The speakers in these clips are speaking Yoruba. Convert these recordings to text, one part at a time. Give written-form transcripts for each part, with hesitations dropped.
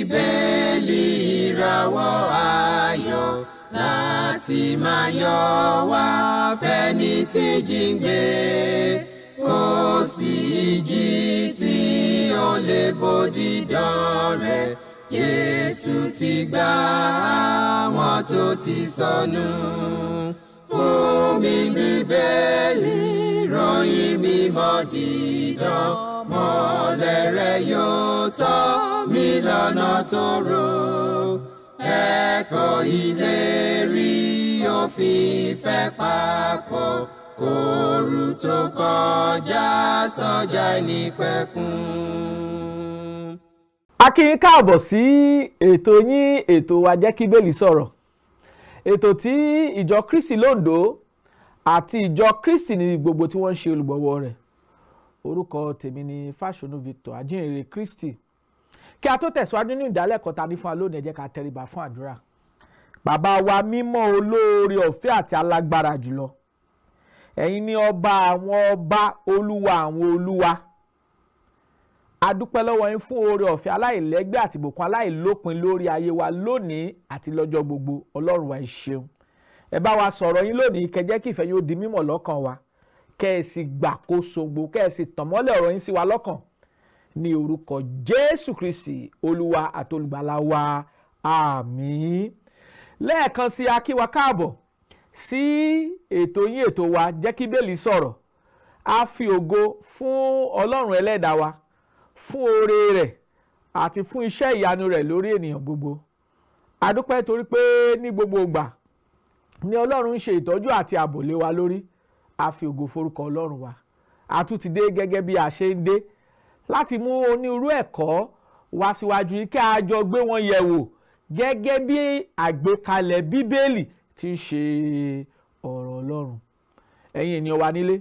Bíbélì ìràwọ̀ ayọ̀ láti máa yọ wá fẹ́ni tí jíǹgbé, kò sí ìjì tí ó lè bòdì dán rẹ̀. Jésù ti gbà àwọn tó ti sọnù. Fún mi Bíbélì ròyìn mímọ́ dídán, mọ́lẹ̀ rẹ̀ yóò tọ́ mi lọ́nà tó rò. Ẹ̀kọ́ ìlérí òfin ìfẹ́ papọ̀, kóoru tó kọjá sọ́jà ìnípẹ̀kun. A kí yín káàbọ̀ sí ètò yín, ètò wa Jẹ́ Kí Bíbélì Sọ̀rọ̀, ètò tí ìjọ Kristi l'Óǹdó àti ìjọ Kristi ní gbogbo tí wọ́n ń ṣe olùgbọ̀wọ́ rẹ̀. Orúkọ tèmi ni Fáṣọnù Victor, ajínrere Kristi. Kí a tó tẹ̀síwájú nínú ìdálẹ́kọ̀ọ́ ta ní fún wa lónìí, ẹ jẹ́ ká tẹríba fún àdúrà. Bàbá wa mímọ́, olóore ọ̀fẹ́ àti alágbára jùlọ, ẹ̀yin ni ọba àwọn ọba, olúwa àwọn olúwa. A dúpẹ́ lọ́wọ́ yín fún oore ọ̀fẹ́ aláìlẹ́gbẹ́ àti ìbùkún aláìlópin lórí ayé wa lónìí àti lọ́jọ́ gbogbo. Ọlọ́run wa, ẹ ṣeun. Ẹ bá wa sọ̀rọ̀ yín lónìí, kẹ́ jẹ́ kí ìfẹ́ yóò di mímọ̀ lọ́kàn wa, kẹ́ ẹ sì gbàkóso gbogbo, kẹ́ ẹ sì tàn mọ́lẹ̀ ọ̀rọ̀ yín sí wa lọ́kàn, ní orúkọ Jésù Kristi, Olúwa àti Olùgbàlà wa, àmín. Lẹ́ẹ̀kan sí, a kí wa káàbọ̀ sí ètò yín, ètò wa Jẹ́ Kí Bíbélì Sọ̀rọ̀. A fi ògo fún Ọlọ́run ẹlẹ́dàá wa fún oore rẹ̀ àti fún iṣẹ́ ìyanu rẹ̀ lórí ènìyàn gbogbo. A dúpẹ́ torí pé ní gbogbo ìgbà ni Ọlọ́run ń ṣe ìtọ́jú àti ààbò lé wa lórí. A fi ògo forúkọ Ọlọ́run wa. A tún ti dé gẹ́gẹ́ bí a ṣe ń dé láti mú onírúurú ẹ̀kọ́ wá síwájú yìí kí a jọ gbé wọn yẹ̀ wò gẹ́gẹ́ bí àgbékalẹ̀ Bíbélì tí ń ṣe ọ̀rọ̀ Ọlọ́run. Ẹ̀yin ènìyàn wa nílé,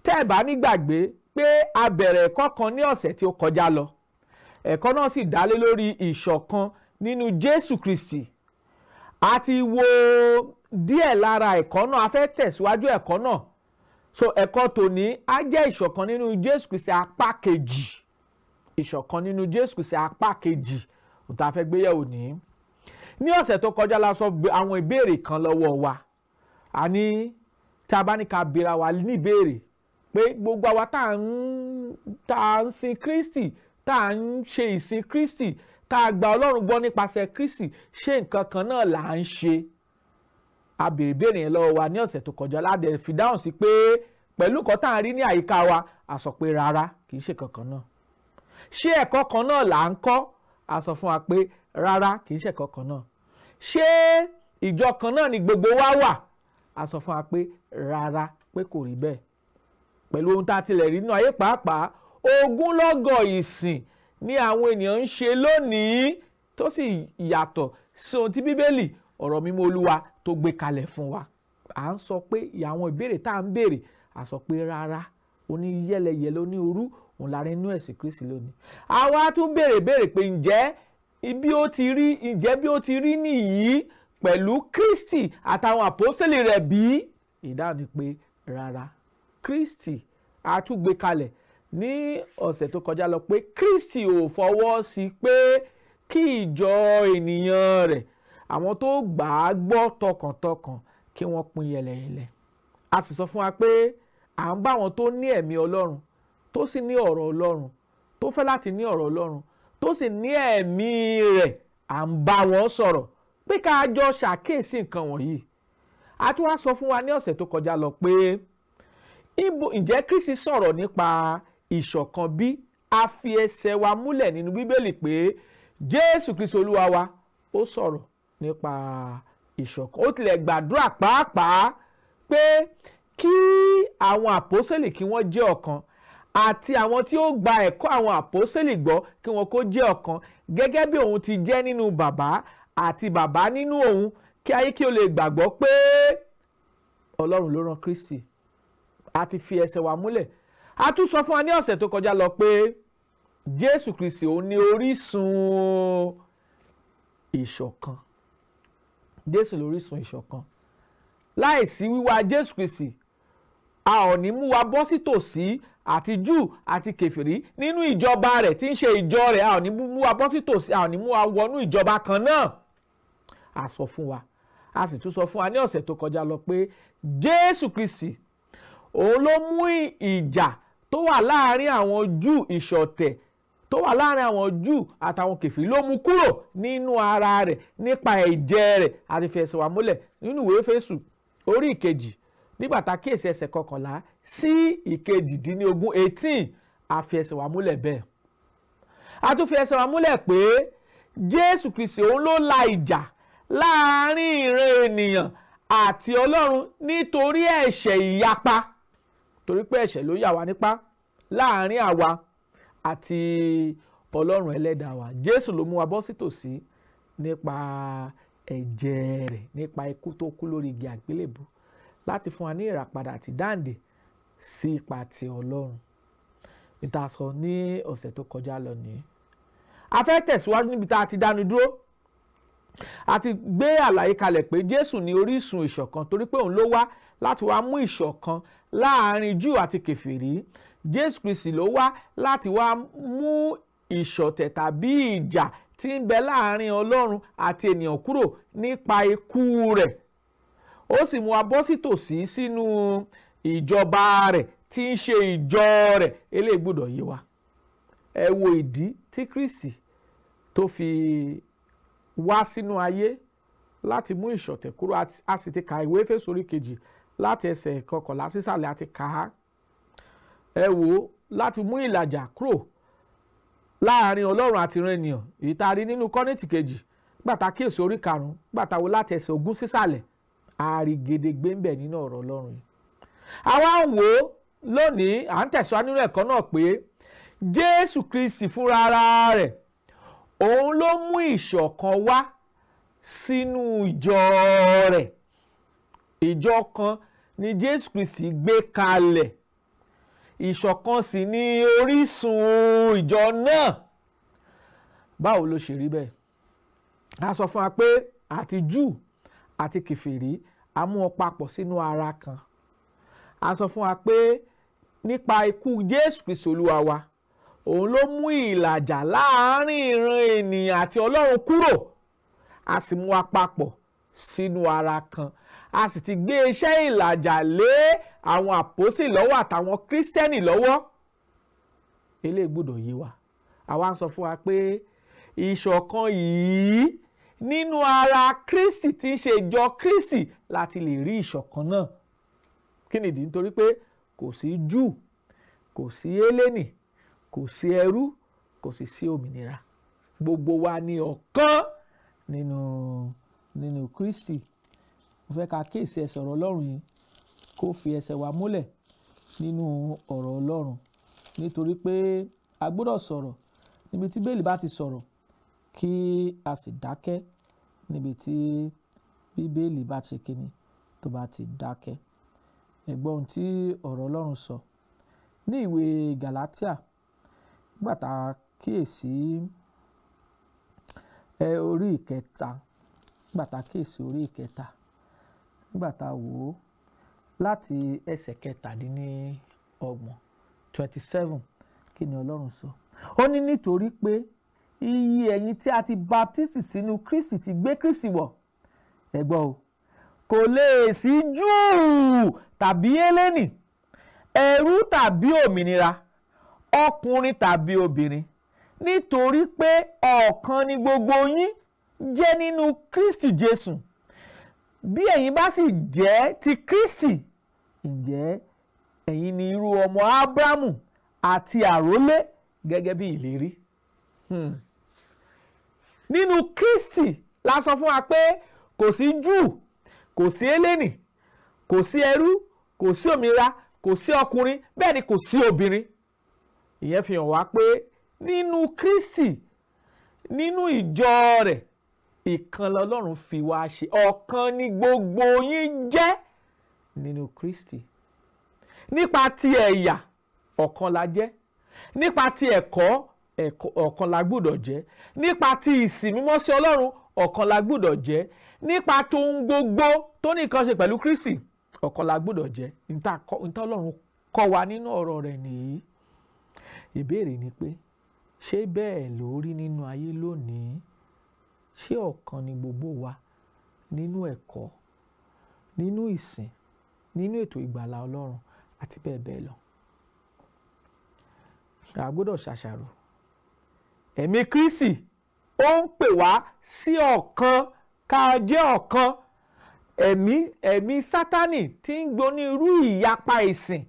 tẹ́ ẹ̀ bá nígbàgbé pé a bẹ̀rẹ̀ ẹ̀kọ́ kan ní ọ̀sẹ̀ tí ó kọjá lọ, ẹ̀kọ́ náà sì dálé lórí ìṣọ̀kan nínú Jésù Kristi. A ti wo díẹ̀ lára ẹ̀kọ́ náà, a fẹ́ tẹ̀síwájú ẹ̀kọ́ náà. So ẹ̀kọ́ tòní á jẹ́ ìṣọ̀kan nínú Jésù Kristi apá kejì. Ìṣọ̀kan nínú Jésù Kristi apá kejì òun tá a fẹ́ gbéyẹ̀wò ní. Ní ọ̀sẹ̀ tó kọjá la sọ àwọn ìbéèrè kan lọ́wọ́ wa. A ní tá a bá ní ká béèrè wa ní ìbéèrè pé gbogbo àwa tá à ń sin Kristi, tá à ń ṣe ìsìn Kristi, tá a gba Ọlọ́run gbọ́ nípasẹ̀ Kristi, ṣé nǹkan kan náà là ń ṣe? A béèrè béèrè yẹn lọ́wọ́ wa ní ọ̀sẹ̀ tó kọjá, ládẹ̀ fi dáhùn sí pé pẹ̀lú nǹkan tá à ń rí ní àyíká wa, a sọ pé rárá, kì í ṣe kankan náà. Ṣé ẹ̀kọ́ kan náà là ń kọ́? A sọ fún wa pé rárá, kì í ṣe ẹ̀kọ́ kan náà. Ṣé ìjọ kan náà ni gbogbo wa wà? A sọ fún wa pé rárá, pé kò rí bẹ́ẹ̀. Pẹ̀lú ohun tá a tilẹ̀ rí nínú ayé pàápàá, ogúnlọ́gọ̀ ìsìn ni àwọn ènìyàn ń ṣe lónìí tó sì yàtọ̀ sí ohun tí Bíbélì ọ̀rọ̀ mímọ́ Olúwa tó gbé kalẹ̀ fún wa. À ń sọ pé àwọn ìbéèrè tá à ń béèrè, a sọ pé rárá, oní yẹ́lẹyẹ̀lẹ onírúurú òun lára inú ẹ̀sìn Kristi lónìí. Àwa tún béèrè béèrè pé ǹjẹ́ bí ó ti rí, ǹjẹ́ bí ó ti rí nìyí pẹ̀lú Kristi àtàwọn àpọ́sítélì rẹ̀ bí? Ìdáhùn ni pé rárá. Kristi a tún gbé kalẹ̀ ní ọ̀sẹ̀ tó kọjá lọ pé Kristi ò fọwọ́ sí pé kí ìjọ ènìyàn rẹ̀, àwọn tó gbà á gbọ́ tọkàntọkàn, kí wọ́n pín yẹlẹyẹlẹ. A sì sọ fún wa pé à ń bá àwọn tó ní ẹ̀mí Ọlọ́run, tó sì ní ọ̀rọ̀ Ọlọ́run, tó fẹ́ láti ní ọ̀rọ̀ Ọlọ́run, tó sì ní ẹ̀mí rẹ̀, à ń bá wọn sọ̀rọ̀ pé ká jọ ṣàkíyèsí nǹkan wọ̀nyí. A tún wá sọ fún wa ní ọ̀sẹ̀ tó kọjá lọ pé ǹjẹ́ Kristi sọ̀rọ̀ nípa ìṣọ̀kan bí? A fi ẹsẹ̀ wa múlẹ̀ nínú Bíbélì pé Jésù Kristi Olúwa wa ó sọ̀rọ̀ nípa ìṣọ̀kan. Ó tilẹ̀ gbàdúrà pàápàá pé kí àwọn àpọ́sítélì kí wọ́n jẹ́ ọ̀kan, àti àwọn tí ó gba ẹ̀kọ́ àwọn àpọ́sítélì gbọ́ kí wọ́n kó jẹ́ ọ̀kan, gẹ́gẹ́ bí òun ti jẹ́ nínú bàbá àti bàbá nínú òun, kí ayé kí ó lè gbàgbọ́ pé Ọlọ́run ló rán Kristi. A ti fi ẹsẹ̀ wa múlẹ̀. A tún sọ fún wa ní ọ̀sẹ̀ tó kọjá lọ pé Jésù Kristi òun ni orísun ìṣọ̀kan. Jésù lórísun ìṣọ̀kan. Láìsí wíwá Jésù Kristi, A ò ní mú wa bọ́ sí tòsí àti Júù àti kèfèrí nínú ìjọba rẹ̀ tí ń ṣe ìjọ rẹ̀. A ò ní mú wa bọ́ sí tòsí, a ò ní mú wa wọnú ìjọba kan náà. A sọ fún wa, a sì tún sọ fún wa ní ọ̀sẹ̀ tó kọjá lọ pé Jésù Kristi òun ló mú ìjà tó wà láàrin àwọn Júù, ìṣọ̀tẹ̀ tó wà láàrin àwọn Júù àtàwọn kèfèrí ló mú kúrò nínú ara rẹ̀ nípa ẹ̀jẹ̀ rẹ̀. Àti fi ẹsẹ̀ wa múlẹ̀ nínú ìwé Éfésù orí ìkejì nígbà tá a kíyèsí ẹsẹ̀ 11 sí 18, 18, a fi ẹsẹ̀ wa múlẹ̀ bẹ́ẹ̀. A tún fi ẹsẹ̀ wa múlẹ̀ pé Jésù Kristi òun ló la ìjà láàrin ìran ènìyàn àti Ọlọ́run nítorí ẹ̀ṣẹ̀ ìyapa, torí pé ẹ̀ṣẹ̀ ló yà wá nípa láàrin àwa àti Ọlọ́run ẹlẹ́dàá wa. Jésù ló mú wa bọ́ sítòsí nípa ẹ̀jẹ̀ rẹ̀, nípa ikú tó kú lórí igi àgbélébùú láti fún wa ní ìràpadà àti dáǹdè sí ipa ti Ọlọ́run. Níta sọ ní ọ̀sẹ̀ tó kọjá lọ nìyí. A fẹ́ tẹ̀síwájú níbi tá a ti dánu dúró. A ti gbé àlàyé kalẹ̀ pé Jésù ní orísun ìṣọ̀kan, torí pé òun ló wá láti wá mú ìṣọ̀kan láàrin Júù àti kèfèrí. Jésù Kristi ló wá láti wá mú ìṣọ̀tẹ̀ tàbí ìjà tí ń bẹ láàrin Ọlọ́run àti ènìyàn kúrò nípa ikú rẹ̀. Ó sì mú wa bọ́ sí tòsí sínú ìjọba rẹ̀ tí ń ṣe ìjọ rẹ̀. Eléyìí gbọ́dọ̀ yé wa. Ẹ wo ìdí tí Kristi tó fi wá sínú ayé láti mú ìṣọ̀tẹ̀ kúrò. A sì ti ka ìwé Éfésù orí 2 láti ẹsẹ̀ 11 sísàlẹ̀ àti kà á. Ẹ wo láti mú ìlàjà kúrò láàrin Ọlọ́run àti ìran ènìyàn, èyí tá a rí nínú Kọ́ríńtì kejì gbàtà kíyèsí orí 5 gbàtà wo láti ẹsẹ̀ 20 sísàlẹ̀, a rí gedegbe ń bẹ nínú ọ̀rọ̀ Ọlọ́run yìí. Àwa ń wò ó lónìí, à ń tẹ̀síwájú nínú ẹ̀kọ́ náà pé Jésù Kristi fúnra ara rẹ̀ òun ló mú ìṣọ̀kan wá sínú ìjọ rẹ̀. Ìjọ kan ni Jésù Kristi gbé kalẹ̀, ìṣọ̀kan sì ni orísun ìjọ náà. Báwo ló ṣe rí bẹ́ẹ̀? A sọ fún wa pé àti Júù àti kèfèrí a mú wọn papọ̀ sínú ara kan. A sọ fún wa pé nípa ikú Jésù Kristi Olúwa wa, òun ló mú ìlàjà láàrin ìran ènìyàn àti Ọlọ́run kúrò, a sì mú wa papọ̀ sínú ara kan. A sì ti gbé iṣẹ́ ìlàjà lé àwọn àpọ́sítélì lọ́wọ́ àtàwọn kírísítẹ́nì lọ́wọ́. Eléyìí gbọ́dọ̀ yé wa. Àwa ń sọ fún wa pé ìṣọ̀kan yìí nínú ara Kristi tí ń ṣe ìjọ Kristi láti lè rí ìṣọ̀kan náà. Kí nìdí? Nítorí pé kò sí Júù, kò sí Hélénì, kò sí ẹrú, kò sì sí òmìnira. Gbogbo wa ni ọ̀kan nínú Kristi. Mo fẹ́ ká kíyèsí ẹsẹ̀ ọ̀rọ̀ Ọlọ́run yìí kó fi ẹsẹ̀ wa múlẹ̀ nínú ọ̀rọ̀ Ọlọ́run, nítorí pé a gbọ́dọ̀ sọ̀rọ̀ níbi tí Bíbélì bá ti sọ̀rọ̀, kí a sì dákẹ́ níbi tí Bíbélì bá ṣe kíni tó bá ti dákẹ́. Ẹ gbọ́ ohun tí ọ̀rọ̀ Ọlọ́run sọ ní ìwé Gàlátíà, nígbà tá a kíyèsí orí ìkẹta, nígbà tá a kíyèsí orí ìkẹta, nígbà tá a wò ó láti ẹsẹ̀ 27, 27, kí ni Ọlọ́run sọ? Ó ní nítorí pé iye ẹ̀yin tí a ti baptisi sínú Kristi ti gbé Kristi wọ̀. Ẹ gbọ́ o, kò lè sí Júù tàbí Hélénì, ẹrú tàbí òmìnira, ọkùnrin tàbí obìnrin, nítorí pé ọ̀kan ni gbogbo yín jẹ́ nínú Kristi Jésù. Bí ẹ̀yin bá sì jẹ́ ti Kristi, ǹjẹ́ ẹ̀yin ni irú ọmọ Ábúráhámù àti àrólé gẹ́gẹ́ bí ìlérí. Nínú Kristi la sọ fún wa pé kò sí Júù, kò sí Hélénì, kò sí ẹrú, kò sí òmìnira, kò sí ọkùnrin, bẹ́ẹ̀ ni kò sí obìnrin. Ìyẹn fi hàn wá pé nínú Kristi, nínú ìjọ rẹ̀, ìkan lọ́lọ́run fi wá ṣe, ọ̀kan ni gbogbo yín jẹ́ nínú Kristi. Nípa ti ẹ̀yà, ọ̀kan la jẹ́. Nípa ti ẹ̀kọ́, ọ̀kan la gbọ́dọ̀ jẹ́. Nípa ti ìsìn mímọ́ sí Ọlọ́run, ọ̀kan la gbọ́dọ̀ jẹ́. Nípa tóhun gbogbo tó ní nǹkan ṣe pẹ̀lú Kristi, Ọ̀kan la gbọ́dọ̀ jẹ́. Níta Ọlọ́run kọ́ wa nínú ọ̀rọ̀ rẹ̀ nìyí. Ìbéèrè ni pé ṣé bẹ́ẹ̀ ló rí nínú ayé lónìí? Ṣé ọ̀kan ni gbogbo wa nínú ẹ̀kọ́, nínú ìsìn, nínú ètò ìgbàlà Ọlọ́run àti bẹ́ẹ̀ bẹ́ẹ̀ lọ? A gbọ́dọ̀ ṣàṣàrò. Ẹ̀mí Kristi ó ń pè wá sí ọ̀kan, ká jẹ́ ọ̀kan. Ẹ̀mí Sátánì tí ń gbonírú ìyapa ìsìn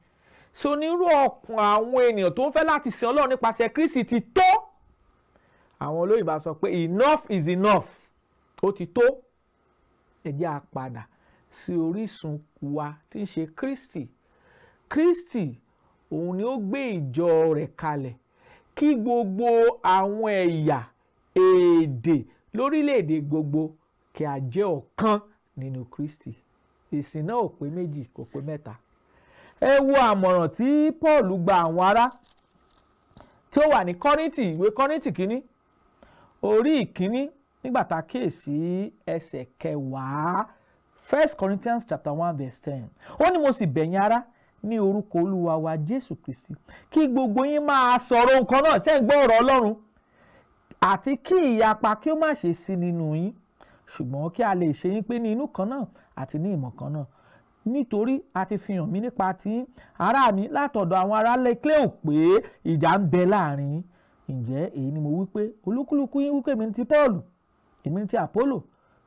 sí onírú ọkàn àwọn ènìyàn tó ń fẹ́ láti sin Ọlọ́run nípasẹ̀ Kristi ti tó. Àwọn olóyìnbá sọ pé enough is enough, ó ti tó. Ẹ jẹ́ á padà sí orísun wa tí ń ṣe Kristi. Kristi òun ni ó gbé ìjọ rẹ̀ kalẹ̀ kí gbogbo àwọn ẹ̀yà, èdè lórílẹ̀‐èdè gbogbo kí a jẹ́ ọ̀kan nínú Kristi. Ìsìn náà ò pé méjì, kò pé mẹ́ta. Ẹ wo àmọ̀ràn tí Paul gba àwọn ará tí ó wà ní Kọ́ríńtì, ìwé Kọ́ríńtì kínní orí ìkínní, nígbà tá a kíyèsí ẹsẹ̀ kẹwàá, 1 Corinthians chapter 1 verse 10. Ó ní mo sì bẹ̀ yín ará ní orúkọ Olúwa wa Jésù Kristi kí gbogbo yín máa sọ̀rọ̀ nǹkan náà, tẹ́ ń gbọ́ ọ̀rọ̀ Ọlọ́run, àti kí ìyapa kí ó má ṣe sí nínú yín, ṣùgbọ́n kí a lè ṣe yín pé ní inú kan náà àti ní ìmọ̀ kan náà. Nítorí a ti fi hàn mí nípa tí ará mi látọ̀dọ̀ àwọn ará Klóè pé ìjà ń bẹ láàrin yín. Ǹjẹ́ èyí ni mo wí pé olúkúlùkù yín wípé èmi ni ti Paul, èmi ni ti Apollo,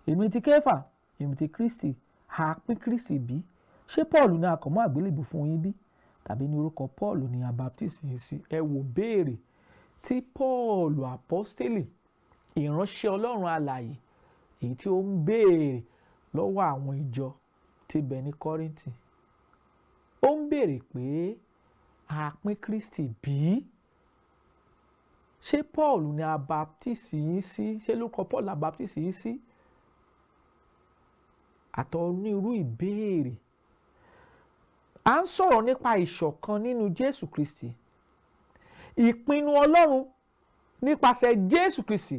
èmi ni ti Kéfà, èmi ti Kristi. A pín Kristi bí? Ṣé Paul ni a kàn mọ́ àgbélébùú fún yín bí? Tàbí ní orúkọ Paul ni a baptisi yín sí? Ẹ wò béèrè tí Paul apọ́stélì, ìránṣẹ́ Ọlọ́run alààyè, èyí tí ó ń béèrè lọ́wọ́ àwọn ìjọ tí bẹ ní Kọ́ríńtì. Ó ń béèrè pé a pín Kristi bí? Ṣé Paul ni a baptisi yín sí? Ṣé lórúkọ Paul a baptisi yín sí? Àtọ̀ onírú ìbéèrè. À ń sọ̀rọ̀ nípa ìṣọ̀kan nínú Jésù Kristi. Ìpinnu Ọlọ́run nípasẹ̀ Jésù Kristi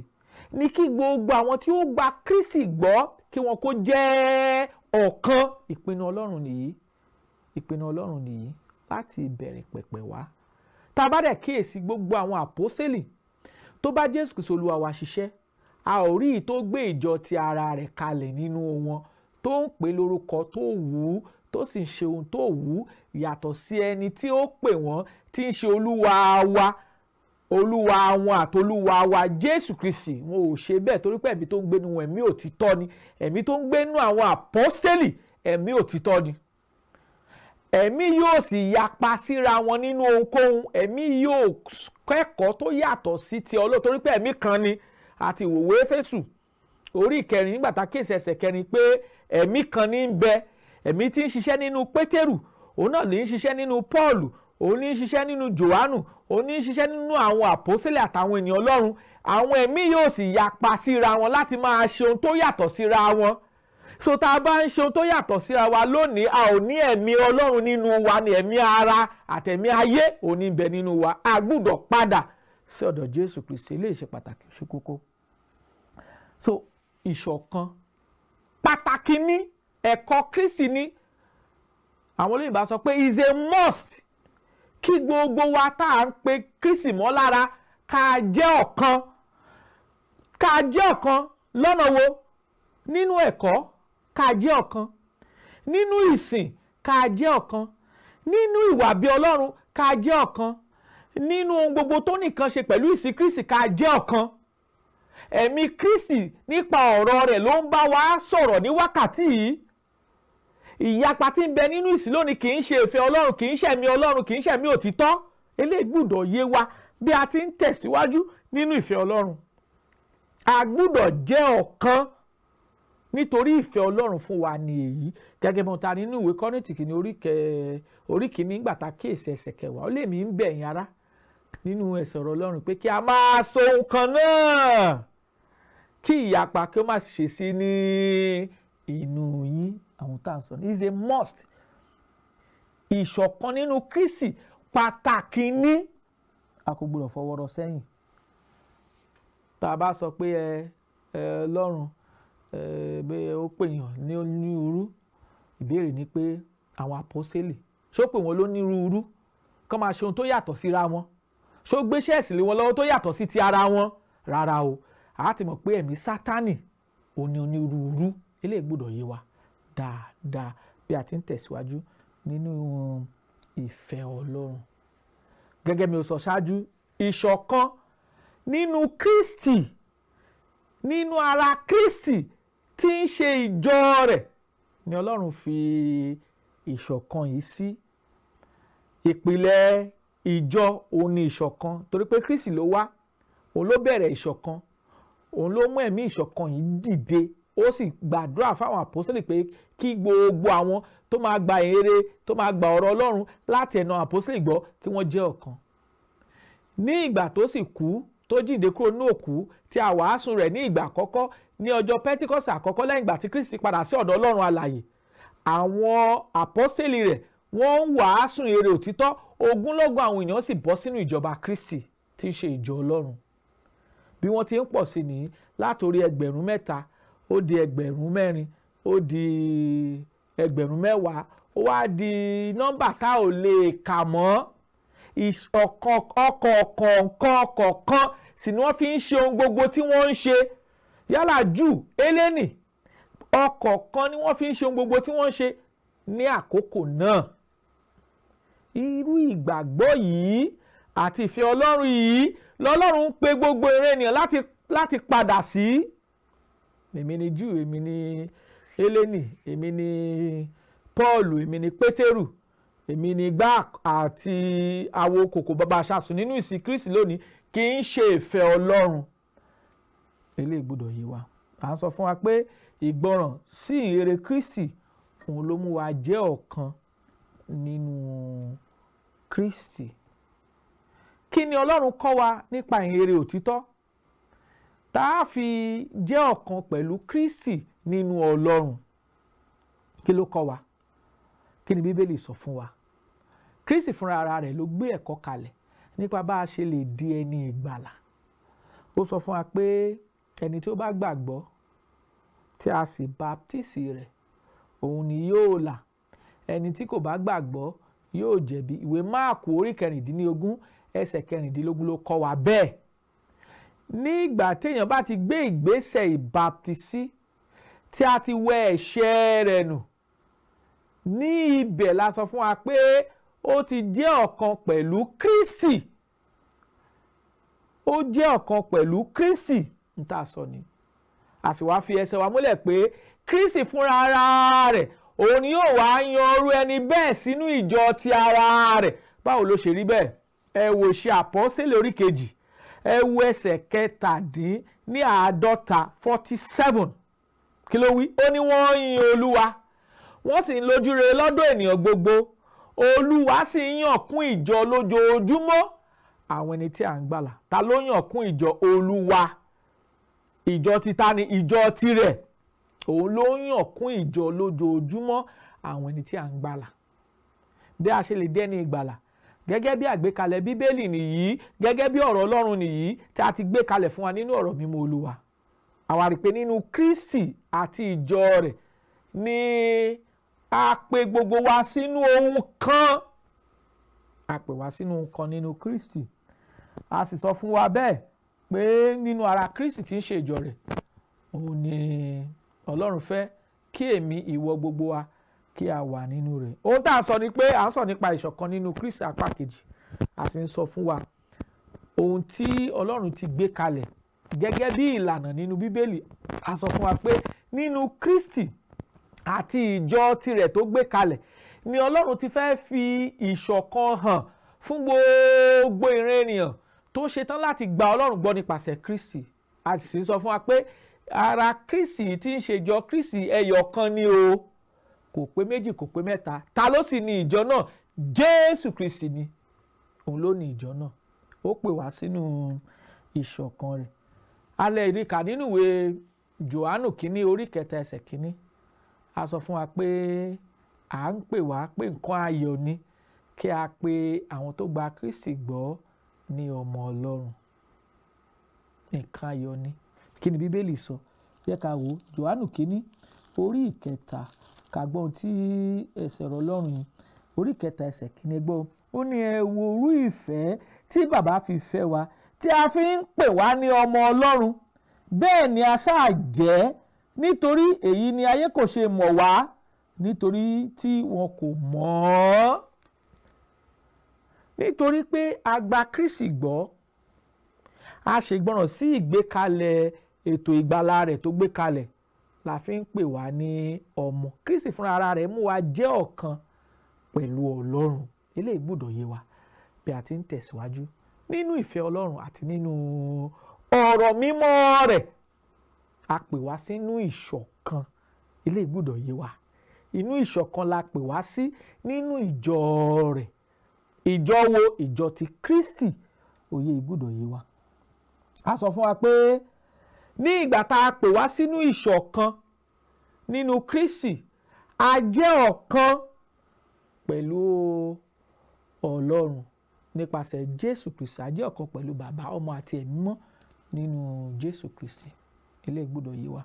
ní kí gbogbo àwọn tí ó gba Kristi gbọ́ kí wọn kó jẹ́ ọ̀kan. Ìpinnu Ọlọ́run nìyí. Ìpinnu Ọlọ́run nìyí láti ìbẹ̀rẹ̀ pẹ̀pẹ̀ wá. Tá a bá dẹ̀ kíyèsí gbogbo àwọn àpọ́sítélì tó bá Jésù Kristi Olúwa wa ṣiṣẹ́, a ò rí i tó gbé ìjọ ti ara rẹ̀ kalẹ̀ nínú wọn, tó ń pè lórúkọ tó wù ú, tó sì ń ṣe ohun tó wù ú, yàtọ̀ sí ẹni tí ó pè wọ́n tí ń ṣe Olúwa wa, Olúwa wọn àtolúwa wa Jésù Kristi. Wọn ò ṣe bẹ́ẹ̀ torí pé ẹ̀mí tó ń gbénu wọn ẹ̀mí òtítọ́ ni. Ẹ̀mí tó ń gbénu àwọn àpọ́stélì ẹ̀mí òtítọ́ ni. Ẹ̀mí yóò sì yapa síra wọn nínú ohunkóhun. Ẹ̀mí yóò kẹ́kọ̀ọ́ tó yàtọ̀ sí ti Ọlọ́run torí pé ẹ̀mí kan ni. Àti ìwòwò Éfésù orí ìkẹrin nígbà tá a kíyèsí ẹsẹ̀ kẹrin pé ẹ̀mí kan ní ń bẹ, ẹ̀mí tí ń ṣiṣẹ́ nínú Pétérù, òun náà ní ń ṣiṣẹ́ nínú Pọ́ọ̀lù, òun ní ń ṣiṣẹ́ nínú Jòhánù, òun ní ń ṣiṣẹ́ nínú àwọn àpọ́sítélì àtàwọn ènìyàn Ọlọ́run. Àwọn ẹ̀mí yóò sì yapa síra wọn láti máa ṣe ohun tó yàtọ̀ síra wọn. So tá a bá ń ṣe ohun tó yàtọ̀ síra wa lónìí, a ò ní ẹ̀mí Ọlọ́run nínú wa, ní ẹ̀mí ara àtẹ̀mí ayé ò ní bẹ nínú wa. A gbúdọ̀ padà sí ọ̀dọ̀ Jésù Kristi. Eléyìí ṣe pàtàkì, ṣe kókó. So ìṣọ̀kan pàtàkì ní ẹ̀kọ́ Kristi ní. Àwọn olóyìnbá sọ pé is a must kí gbogbo wa tá à ń pe Kristi mọ́ lára ká jẹ́ ọ̀kan. Ká jẹ́ ọ̀kan lọ́nà wo? Nínú ẹ̀kọ́ ká jẹ́ ọ̀kan, nínú ìsìn ká jẹ́ ọ̀kan, nínú ìwà bí Ọlọ́run ká jẹ́ ọ̀kan, nínú ohun gbogbo tó nìkan ṣe pẹ̀lú ìsìn Kristi ká jẹ́ ọ̀kan. Ẹ̀mí Kristi nípa ọ̀rọ̀ rẹ̀ ló ń bá wa sọ̀rọ̀ ní wákàtí yìí. Ìyapa tí ń bẹ nínú ìsìn lónìí kì í ṣe ìfẹ́ Ọlọ́run, kì í ṣe ẹ̀mí Ọlọ́run, kì í ṣe ẹ̀mí òtítọ́. Eléyìí gbúdọ̀ yé wa bí a ti ń tẹ̀síwájú nínú ìfẹ́ Ọlọ́run. A gbúdọ̀ jẹ́ ọ̀kan nítorí ìfẹ́ Ọlọ́run fún wa ni èyí. Gẹ́gẹ́ bí wọ́n ta nínú ìwé Kọ́ríńtì kìíní orí kìíní nígbà tá a kíyèsí ẹsẹ̀ kẹwàá, ó lè mí ń bẹ̀ yín ará nínú ẹsẹ̀ ọ̀rọ̀ Ọlọ́run pé kí a máa sọ ohun kan náà, kí ìyapa kí ó má ṣe sí ní inú yín. Àwọn tá à ń sọ ní is a must. Ìṣọ̀kan nínú Kristi pàtàkì ní, a kò gbọdọ̀ fọwọ́rọ́ sẹ́yìn. Tá a bá sọ pé ẹ Ọlọ́run bẹ́ẹ̀ ó pèèyàn ní onírúurú, ìbéèrè ni pé Àwọn àpọ́sítélì, ṣó pè wọ́n lónírúurú kán máa ṣe ohun tó yàtọ̀ síra wọn? Ṣó gbéṣẹ́ ẹ̀sìn lé wọn lọ́wọ́ tó yàtọ̀ sí ti ara wọn? Rárá o. A ti mọ̀ pé ẹ̀mí Sátánì òní onírúurú. Eléyìí gbọ́dọ̀ yé wa dáadáa bí a ti ń tẹ̀síwájú nínú ìfẹ́ Ọlọ́run. Gẹ́gẹ́ mi ò sọ ṣáájú, ìṣọ̀kan nínú Kristi, nínú ara Kristi tí ń ṣe ìjọ rẹ̀ ni Ọlọ́run fi ìṣọ̀kan yìí sí. Ìpìlẹ̀ ìjọ òun ni ìṣọ̀kan, torí pé Kristi ló wá, òun ló bẹ̀rẹ̀ ìṣọ̀kan, òun ló mú ẹ̀mí ìṣọ̀kan yìí dìde. Ó sì gbàdúrà fáwọn àpọ́sítélì pé kí gbogbo àwọn tó máa gba èrè, tó máa gba ọ̀rọ̀ Ọlọ́run láti ẹnu àpọ́sítélì gbọ́, kí wọ́n jẹ́ ọ̀kan. Ní ìgbà tó sì kú, tó jíǹde kúrò ní òkú, tí a wàásù rẹ̀ ní ìgbà àkọ́kọ́ ní ọjọ́ Pẹ́ntíkọ́sì àkọ́kọ́ lẹ́yìn ìgbà tí Kristi padà sí ọ̀dọ̀ Ọlọ́run alààyè, àwọn àpọ́sítélì rẹ̀ wọ́n ń wàásù èrè òtítọ́. Ogunlọ́gọ̀ àwọn èèyàn sì bọ́ sínú ìjọba Kristi tí í ṣe ìjọ Ọlọ́run. Bí wọ́n ti ń pọ̀ sí ní látòrí 3,000, ó di 4,000, ó di 10,000, ó wá di nọ́mbà tá ò lè kà mọ́. Ọ̀kọ̀ọ̀kan sì ni wọ́n fi ń ṣe ohun gbogbo tí wọ́n ń ṣe. Yálà Júù, Hélénì, ọ̀kọ̀ọ̀kan ni wọ́n fi ń ṣe ohun gbogbo tí wọ́n ń ṣe ní àkókò náà. Irú ìgbàgbọ́ yìí àti ìfẹ́ Ọlọ́run yìí lọ́lọ́run ń pe gbogbo ìran ènìyàn láti padà sí. Èmi ni Júù, èmi ni Hélénì, èmi ni Pọ́ọ̀lù, èmi ni Pétérù, èmi ni gbá àti àwo kòkò bàbá aṣáṣù nínú ìsìn Kristi lónìí kì í ṣe ìfẹ́ Ọlọ́run. Eléyìí gbọ́dọ̀ yé wa. À ń sọ fún wa pé ìgbọràn sí ìhìnrere Kristi òun ló mú wa jẹ́ ọ̀kan nínú Kristi. Kí ni Ọlọ́run kọ́ wa nípa ìhìnrere òtítọ́ tá a fi jẹ́ ọ̀kan pẹ̀lú Kristi nínú Ọlọ́run? Kí ló kọ́ wa? Kí ni Bíbélì sọ fún wa? Kristi fúnra ara rẹ̀ ló gbé ẹ̀kọ́ kalẹ̀ nípa bá a ṣe lè di ẹni ìgbàlà. Ó sọ fún wa pé ẹni tí ó bá gbàgbọ́ tí a sì baptisi rẹ̀, òun ni yóò là. Ẹni tí kò bá gbàgbọ́ yóò jẹ̀bi. Ìwé Máàkù orí 16 ẹsẹ̀ 16 ló kọ́ wa bẹ́ẹ̀. Nígbà téèyàn bá ti gbé ìgbésẹ̀ ìbaptisí tí a ti wẹ ẹ̀ṣẹ̀ rẹ̀ nù, ní ibẹ̀ la sọ fún wa pé ó ti jẹ́ ọ̀kan pẹ̀lú Kristi. Ó jẹ́ ọ̀kan pẹ̀lú Kristi n tá a sọ ni. A sì wá fi ẹsẹ̀ wa múlẹ̀ pé Kristi fúnra ara rẹ̀ òun ni yóò wá yan irú ẹni bẹ́ẹ̀ sínú ìjọ ti ara rẹ̀. Báwo ló ṣe rí bẹ́ẹ̀? Ẹ wo Ìṣe Àpọ́sítélì orí 2, ẹ wo ẹsẹ̀ 47, 47. Kí ló wí? Ó ní wọ́n yin Olúwa, wọ́n sì ń lójú rere lọ́dọ̀ ènìyàn gbogbo. Olúwa sì ń yàn kún ìjọ lójoojúmọ́ àwọn ẹni tí à ń gbàlà. Ta ló yàn kún ìjọ? Olúwa. Ìjọ ti ta ni? Ìjọ tirẹ̀. Òun ló yàn kún ìjọ lójoojúmọ́ àwọn ẹni tí à ń gbàlà. Bí a ṣe lè dẹ́ni ìgbàlà gẹ́gẹ́ bí àgbékalẹ̀ Bíbélì nìyí, gẹ́gẹ́ bí ọ̀rọ̀ Ọlọ́run nìyí tí a ti gbé kalẹ̀ fún wa nínú ọ̀rọ̀ mímọ́ Olúwa. Àwa rí pé nínú Kristi àti ìjọ rẹ̀ ni a pè gbogbo wa sínú ohun kan. A pè wá sínú ohun kan nínú Kristi. A sì sọ fún wa bẹ́ẹ̀ pé nínú ara Kristi tí ń ṣe ìjọ rẹ̀, òun ni Ọlọ́run fẹ́ kí èmi, ìwọ, gbogbo wa kí a wà nínú rẹ̀. Ohun tá a sọ ni pé à ń sọ nípa ìṣọ̀kan nínú Kristi apá kejì. A sì ń sọ fún wa ohun tí Ọlọ́run ti gbé kalẹ̀ gẹ́gẹ́ bí ìlànà nínú Bíbélì. A sọ fún wa pé nínú Kristi àti ìjọ tirẹ̀ tó gbé kalẹ̀ ni Ọlọ́run ti fẹ́ fi ìṣọ̀kan hàn fún gbogbo ìran ènìyàn tó ṣetán láti gba Ọlọ́run gbọ́ nípasẹ̀ Kristi. A sì sọ fún wa pé ara Kristi tí ń ṣe ìjọ Kristi ẹyọ kan ni o, kò pé méjì, kò pé mẹ́ta. Ta ló sì ní ìjọ náà? Jésù Kristi ni. Òun ló ní ìjọ náà. Ó pè wá sínú ìṣọ̀kan rẹ̀. Alẹ́ ìríkà nínú ìwé Jòhánù 1 orí 3 ẹsẹ̀ 1. A sọ fún wa pé à ń pè wá pé nǹkan ayọ̀ ni kí a pe àwọn tó gba Kristi gbọ́ ní ọmọ Ọlọ́run. Nǹkan ayọ̀ ni. Kí ni Bíbélì sọ? Jẹ́ ká wò Jòhánù 1 orí 3 Ká gbọ́ ohun tí ẹsẹ̀ ọ̀rọ̀ Ọlọ́run yìí orí 3 ẹsẹ̀ 1 gbọ́. Ó ní ẹ wo irú ìfẹ́ tí bàbá fi fẹ́ wa, tí a fi ń pè wá ní ọmọ Ọlọ́run. Bẹ́ẹ̀ ni a ṣáà jẹ́, nítorí èyí ni ayé kò ṣe mọ̀ wá, nítorí tí wọn kò mọ̀ ọ́. Nítorí pé a gba Kristi gbọ́, a ṣègbọràn sí ìgbékalẹ̀ ètò ìgbàlà rẹ̀ tó gbé kalẹ̀, la fi ń pè wá ní ọmọ. Kristi fúnra ara rẹ̀ mú wa jẹ́ ọ̀kan pẹ̀lú Ọlọ́run. Eléyìí gbọ́dọ̀ yé wa bí a ti ń tẹ̀síwájú nínú ìfẹ́ Ọlọ́run àti nínú ọ̀rọ̀ mímọ́ rẹ̀. A pè wá sínú ìṣọ̀kan. Eléyìí gbọ́dọ̀ yé wa. Inú ìṣọ̀kan la pè wá sí nínú ìjọ rẹ̀. Ìjọ wo? Ìjọ ti Kristi. Òye gbọ́dọ̀ yé wa. A sọ fún wa pé ní ìgbà tá a pè wá sínú ìṣọ̀kan nínú Kristi, a jẹ́ ọ̀kan pẹ̀lú Ọlọ́run nípasẹ̀ Jésù Kristi. A jẹ́ ọ̀kan pẹ̀lú Bàbá, Ọmọ àti Ẹ̀mí Mímọ́ nínú Jésù Kristi. Eléyìí gbọ́dọ̀ yé wa.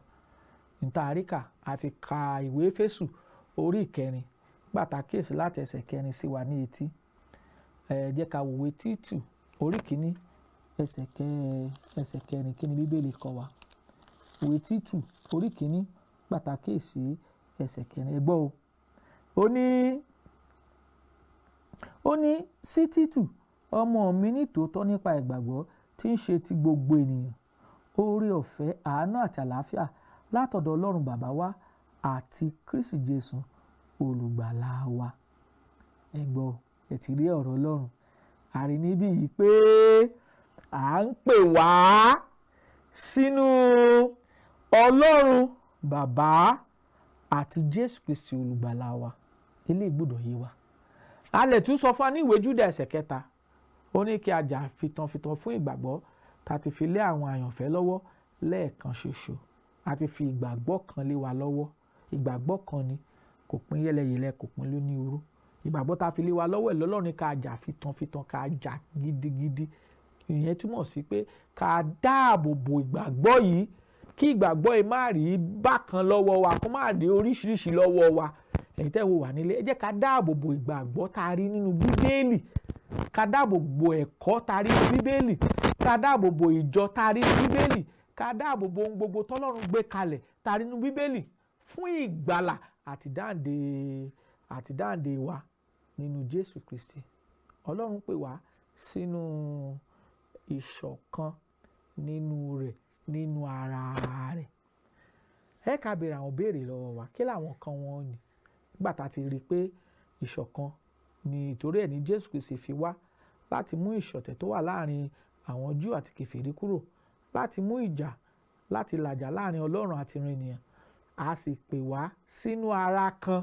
Níta àríkà àti ka ìwé Éfésù orí 4 pàtàkì láti ẹsẹ̀ 4 sí wa ní etí. Ẹ jẹ́ ká wòwe Títù orí 1 ẹsẹ̀ 4, kí ni Bíbélì kọ́ wa? Ìwé Títù orí 1 pàtàkì ẹsẹ̀ 4. Ẹ gbọ́ o. Ó ní sí Títù, ọmọ mi ní tòótọ́ nípa ìgbàgbọ́ tí ń ṣe ti gbogbo ènìyàn, oore ọ̀fẹ́, àánú àti àlàáfíà látọ̀dọ̀ Ọlọ́run Bàbá wa àti Kristi Jésù olùgbàlà wa. Ẹ gbọ́, ẹ ti rí ọ̀rọ̀ Ọlọ́run. Àrí níbí yìí pé à ń pè wá sínú Ọlọ́run Bàbá àti Jésù Kristi olùgbàlà wa. Eléyìí gbọ́dọ̀ yé wa. A lè tún sọ fún wa ní ìwé Júdà ẹsẹ̀ 3. Ó ní kí a jà fitanfitan fún ìgbàgbọ́ tá ti fi lé àwọn àyànfẹ́ lọ́wọ́ lẹ́ẹ̀kan ṣoṣo. A ti fi ìgbàgbọ́ kan lé wa lọ́wọ́. Ìgbàgbọ́ kan ni, kò pín yẹ́lẹyẹ̀lẹ, kò pín lónírúurú. Ìgbàgbọ́ tá fi lé wa lọ́wọ́ ẹ̀ lọ́lọ́run ká jà fitanfitan, ká jà gidigidi. Ìyẹn túmọ̀ sí pé ká dáàbò bo ìgbàgbọ́ yìí, kí ìgbàgbọ́ yìí má rí bákan lọ́wọ́ wa, kó má rí oríṣiríṣi lọ́wọ́ wa. Ẹ̀yin tẹ́ wo wà nílé, ẹ jẹ́ ká dáàbò bo ìgbàgbọ́ tá a rí nínú Bíbélì, ká dáàbò bo ẹ̀kọ́ tá a rí nínú Bíbélì, ká dáàbò bo ìjọ tá a rí nínú Bíbélì, ká dáàbò bo ohun gbogbo tọ́lọ́run gbé kalẹ̀ tá a rí nínú Bíbélì fún ìgbàlà àti dáǹdè wa nínú Jésù Kristi. Ọlọ́run pè wá sínú ìṣọ̀kan nínú rẹ̀, nínú ara rẹ̀. Ẹ ká béèrè àwọn béèrè lọ́wọ́ wa. Kí làwọn kan wọn ni? Nígbà tá a ti rí i pé ìṣọ̀kan ni ìtorí ẹ̀ ní Jésù Kristi fi wá láti mú ìṣọ̀tẹ̀ tó wà láàrin àwọn Júù àti kèfèrí kúrò, láti mú ìjà, láti làjà láàrin Ọlọ́run àti ìran ènìyàn. A sì pè wá sínú ara kan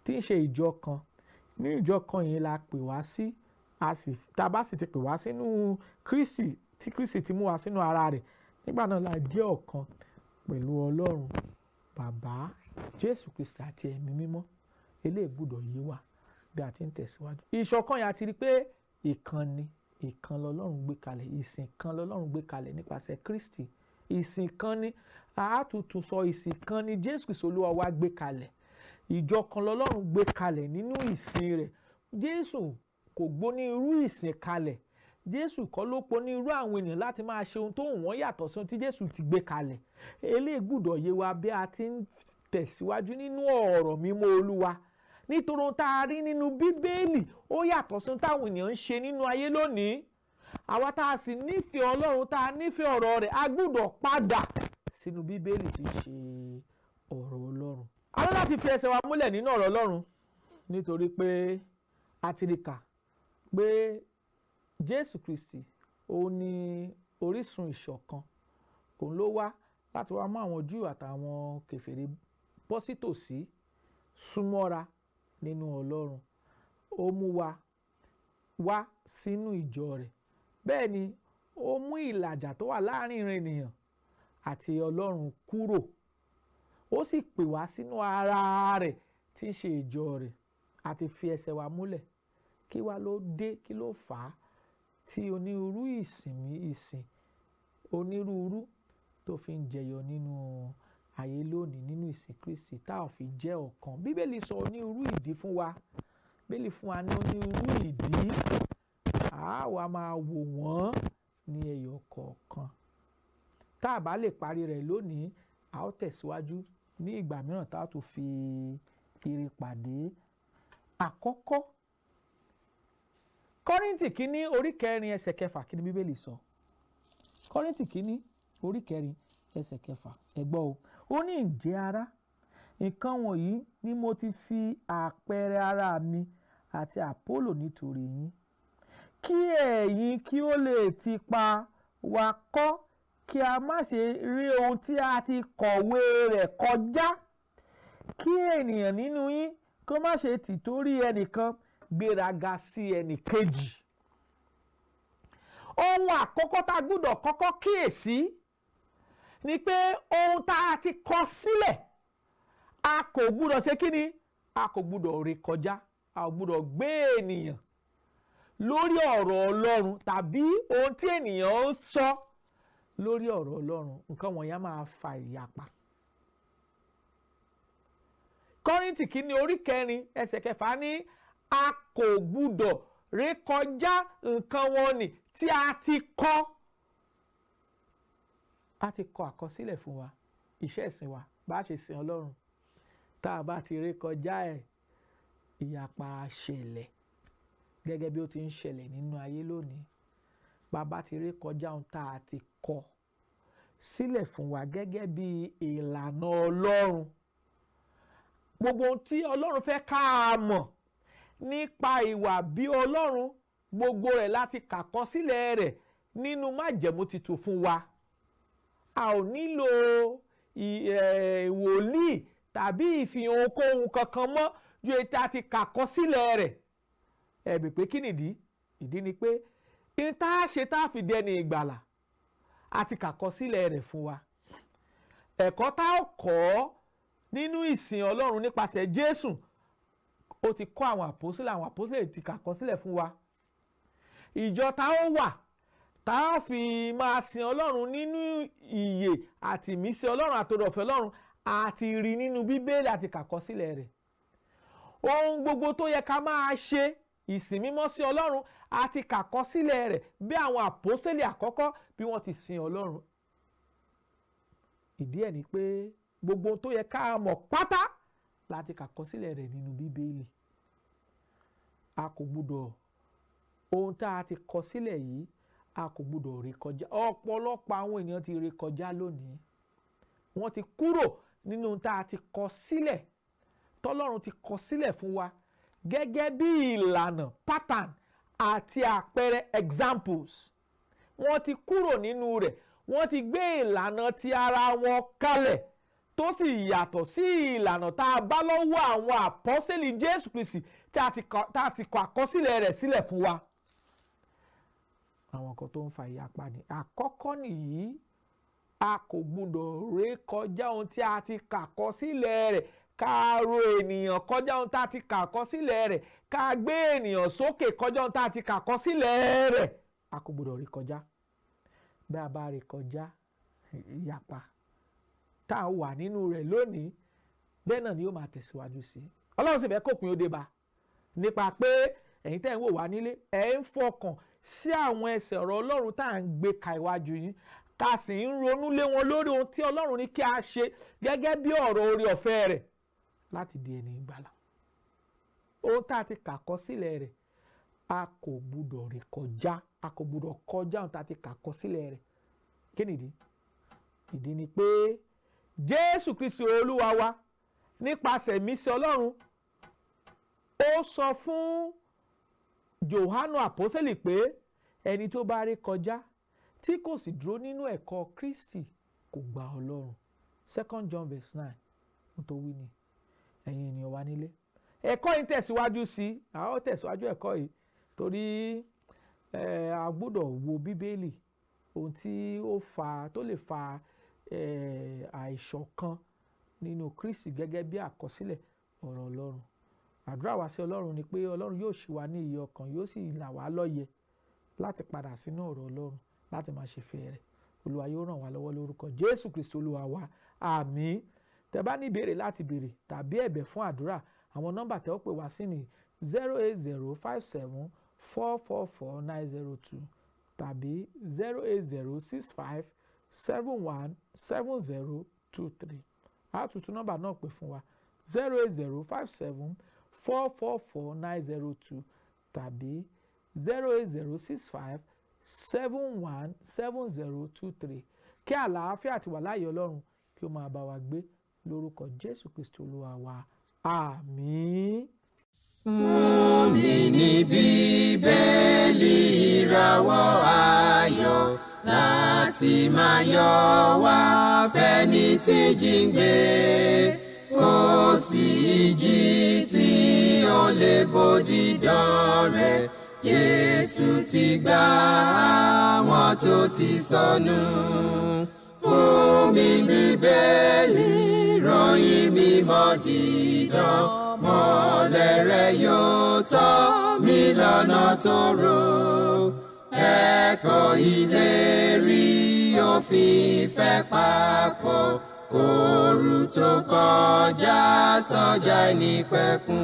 tí ń ṣe ìjọ kan. Ní ìjọ kan yìí la pè wá sí. Tá a bá sì ti pè wá sínú Kristi, tí Kristi ti mú wa sínú ara rẹ̀, nígbà náà la jẹ́ ọ̀kan pẹ̀lú Ọlọ́run Bàbá, Jésù Kristi àti Ẹ̀mí Mímọ́. Eléyìí gbọ́dọ̀ yé wa bí a ti ń tẹ̀síwájú. Ìṣọ̀kan yìí a ti rí pé ìkan ni, ìkan lọ́lọ́run gbé kalẹ̀, ìsìn kan lọ́lọ́run gbé kalẹ̀ nípasẹ̀ Kristi. Ìsìn kan ni, a tún sọ ìsìn kan ni Jésù Kristi Olúwa wa gbé kalẹ̀. Ìjọ kan lọ́lọ́run gbé kalẹ̀ nínú ìsìn rẹ̀. Jésù kò gbó ní irú ìsìn kalẹ̀. Jésù kọ́ ló pọ̀ ní irú àwọn ènìyàn láti máa ṣe ohun tó wù wọ́n yàtọ̀ sí ohun tí Jésù ti gbé kalẹ̀. Eléyìí gbọ́dọ̀ yé wa bí a ti ń tẹ̀síwájú nínú ọ̀rọ̀ mímọ́ Olúwa. Nítorí ohun tá a rí nínú Bíbélì ó yàtọ̀ sí ohun táwọn ènìyàn ń ṣe nínú ayé lónìí. Àwa tá a sì nífẹ̀ẹ́ Ọlọ́run, tá a nífẹ̀ẹ́ ọ̀rọ̀ rẹ̀, a gbọ́dọ̀ padà sínú Bíbélì tí í ṣe ọ̀rọ̀ Ọlọ́run. A ní láti fi ẹsẹ̀ wa múlẹ̀ nínú ọ̀rọ̀ Ọlọ́run, nítorí pé a ti rí kà pé Jésù Kristi ó ní orísun ìṣọ̀kan. Òun ló wá láti wá mú àwọn Júù àtàwọn kèfèrí bọ́ sí tòsí, súnmọ́ra nínú Ọlọ́run. Ó mú wa wá sínú ìjọ rẹ̀. Bẹ́ẹ̀ ni ó mú ìlàjà tó wà láàrin ìran ènìyàn àti Ọlọ́run kúrò. Ó sì pè wá sínú ara rẹ̀ tí ń ṣe ìjọ rẹ̀. A ti fi ẹsẹ̀ wa múlẹ̀. Kí wá ló dé? Kí ló fà á tí onírúurú ìsìn onírúurú tó fi ń jẹyọ nínú ayé lónìí nínú ìsìn Kristi tá ò fi jẹ́ ọ̀kan. Bíbélì sọ onírúurú ìdí fún wa. Bíbélì fún wa ní onírúurú ìdí. Àwa máa wò wọ́n ní ẹyọ kọ̀ọ̀kan. Tá a bá lè parí rẹ̀ lónìí, a ó tẹ̀síwájú ní ìgbà mìíràn tá a tún fi ire pàdé. Àkọ́kọ́, Kọ́ríńtì kínní orí kẹrin ẹsẹ̀ kẹfà, kí ni Bíbélì sọ? Kọ́ríńtì kínní orí kẹrin ẹsẹ̀ kẹfà, ẹ gbọ́ o. Ó ní, ǹjẹ́ ará, nǹkan wọ̀nyí ni mo ti fi àpẹẹrẹ ara mi àti Àpólò nítorí yín, kí ẹ̀yin kí ó lè ti pa wa kọ́, kí a má ṣe rí ohun tí a ti kọ̀wé rẹ̀ kọjá, kí ènìyàn nínú yín kó má ṣe tìtorí ẹnìkan gbéraga sí ẹnìkejì. Ohun àkọ́kọ́ tá a gbọ́dọ̀ kọ́kọ́ kíyèsí ni pé ohun tá a ti kọ sílẹ̀, a kò gbọ́dọ̀ ṣe kí ni? A kò gbọ́dọ̀ ré kọjá, a ò gbọ́dọ̀ gbé ènìyàn lórí ọ̀rọ̀ Ọlọ́run tàbí ohun tí ènìyàn ń sọ lórí ọ̀rọ̀ Ọlọ́run. Nǹkan wọ̀nyí á máa fa ìyapa. Kọ́ríńtì kínní orí kẹrin ẹsẹ̀ kẹfà ní a kò gbúdọ̀ rékọjá nǹkan wọn nì tí a ti kọ. A ti kọ àkọsílẹ̀ fún wa, iṣẹ́ ìsìn wa, bá a ṣe sìn Ọlọ́run. Tá a bá ti rékọjá ẹ̀, ìyapa á ṣẹlẹ̀ gẹ́gẹ́ bí ó ti ń ṣẹlẹ̀ nínú ayé lónìí. Bá a bá ti rékọjá ohun tá a ti kọ sílẹ̀ fún wa gẹ́gẹ́ bí ìlànà Ọlọ́run, gbogbo ohun tí Ọlọ́run fẹ́ ká a mọ̀ nípa ìwà bí Ọlọ́run, gbogbo rẹ̀ láti kàkọsílẹ̀ rẹ̀ nínú májẹ̀mú titun fún wa. A ò nílò wòlíì tàbí ìfihàn ohunkóhun kankan mọ́ ju èyí tí a ti kàkọsílẹ̀ rẹ̀. Ẹ bì pé kí nìdí? Ìdí ni pé n tá a ṣe tá a fi dẹni ìgbàlà, a ti kàkọsílẹ̀ rẹ̀ fún wa. Ẹ̀kọ́ tá a kọ́ nínú ìsìn Ọlọ́run nípasẹ̀ Jésù, ó ti kọ́ àwọn àpọ́sítélì, àwọn àpọ́sítélì ti kàkọsílẹ̀ fún wa. Ìjọ tá ó wà tá a fi máa sin Ọlọ́run nínú ìyè àti ìmísí Ọlọ́run àtòrò ọ̀fẹ́ Ọlọ́run, àti rí nínú Bíbélì àti kàkọsílẹ̀ rẹ̀. Ohun gbogbo tó yẹ ká máa ṣe ìsìn mímọ́ sí Ọlọ́run àti kàkọsílẹ̀ rẹ̀ bí àwọn àpọ́sítélì àkọ́kọ́ bí wọ́n ti sin Ọlọ́run. Ìdí ẹ̀ ni pé gbogbo ohun tó yẹ ká mọ̀ pátá láti kàkọsílẹ̀ rẹ̀ nínú Bíbélì. A kò gbúdọ̀, ohun tá a ti kọ sílẹ̀ yìí, a kò gbúdọ̀ ré kọjá. Ọ̀pọ̀lọpọ̀ àwọn ènìyàn ti ré kọjá lónìí. Wọ́n ti kúrò nínú ohun tá a ti kọ sílẹ̀, tọ́lọ́run ti kọ sílẹ̀ fún wa gẹ́gẹ́ bí ìlànà, pattern àti àpẹẹrẹ, examples. Wọ́n ti kúrò nínú rẹ̀, wọ́n ti gbé ìlànà ti ara wọn kalẹ̀ tó sì yàtọ̀ sí ìlànà tá a bá lọ́wọ́ àwọn àpọ́sítélì Jésù Kristi tí a ti kọ àkọsílẹ̀ rẹ̀ sílẹ̀ fún wa. Àwọn nǹkan tó ń fa ìyapa ni. Àkọ́kọ́ nìyí, a kò gbúdọ̀ ré kọjá ohun tí a ti kà kọsílẹ̀ rẹ̀, ká ro ènìyàn kọjá ohun tá a ti kà kọsílẹ̀ rẹ̀, ká gbé ènìyàn sókè kọjá ohun tá a ti kà kọsílẹ̀ rẹ̀. A kò gbúdọ̀ ré kọjá. Bí a bá ré kọjá, ìyapa tá a wà nínú rẹ̀ lónìí, bẹ́ẹ̀ náà ni yóò máa tẹ̀síwájú sí i. Ọlọ́run sì fẹ́ kópin ó dé bá nípa pé ẹ̀yin tẹ́ ń wò wá nílé, ẹ̀ ń fọkàn sí àwọn ẹsẹ̀ ọ̀rọ̀ Ọlọ́run tá à ń gbé ka iwájú yín, ká sì ń ronú lé wọn lórí ohun tí Ọlọ́run ní kí a ṣe gẹ́gẹ́ bí ọ̀rọ̀ oore ọ̀fẹ́ rẹ̀ láti di ẹni ìgbàlà. Ohun tá a ti kà kọsílẹ̀ rẹ̀, a kò gbúdọ̀ ré kọjá, a kò gbúdọ̀ kọjá ohun tá a ti kà kọsílẹ̀ rẹ̀. Kí nìdí? Ìdí ni pé Jésù Kristi Olúwa wa nípasẹ̀ ìmísí Ọlọ́run, ó sọ fún Jòhánù àpọ́sítélì pé ẹni tó bá ré kọjá tí kò sì dúró nínú ẹ̀kọ́ Kristi kò gba Ọlọ́run. 2 John verse 9 tó wí ni. Ẹ̀yin ènìyàn wa nílé, ẹ̀kọ́ yìí tẹ̀síwájú sí i, a ó tẹ̀síwájú ẹ̀kọ́ yìí torí a gbọ́dọ̀ wo Bíbélì, ohun tí ó fa tó lè fa àìṣọ̀kan nínú Kristi gẹ́gẹ́ bí àkọsílẹ̀ ọ̀rọ̀ Ọlọ́run. Àdúrà wa sí Ọlọ́run ni pé Ọlọ́run yóò ṣí wa ní iye ọkàn, yóò sì là wá lóye láti padà sínú ọ̀rọ̀ Ọlọ́run láti máa ṣe fẹ́ rẹ̀. Olúwa yóò ràn wá lọ́wọ́ lórúkọ Jésù Kristi Olúwa wa. Àmín. Tẹ́ bá ní ìbéèrè láti béèrè tàbí ẹ̀bẹ̀ fún àdúrà, àwọn nọ́mbà tẹ́ ó pè wá sí ní 08057444902 tàbí 08065717023. A tún tún nọ́mbà náà pè fún wa, 08057444902 tàbí 08065717023. Kí àlàáfíà àti wàláyé Ọlọ́run kí ó máa bá wa gbé lórúkọ Jésù Kristi Olúwa wa. Àmín. Fún mi ní Bíbélì ìràwọ̀ ayọ̀ láti máa yọ wá fẹ́ni tí jíǹgbé, kò sí ìjì tí ó lè bòdì dán rẹ̀. Jésù ti gbà àwọn tó ti sọnù. Fún mi Bíbélì ròyìn mímọ́ dídán, mọ́lẹ̀ rẹ̀ yóò tọ́ mi lọ́nà tó rò. Ẹ̀kọ́ ìlérí òfin ìfẹ́ papọ̀, kóoru tó kọjá sọ́jà ìnípẹ̀kun.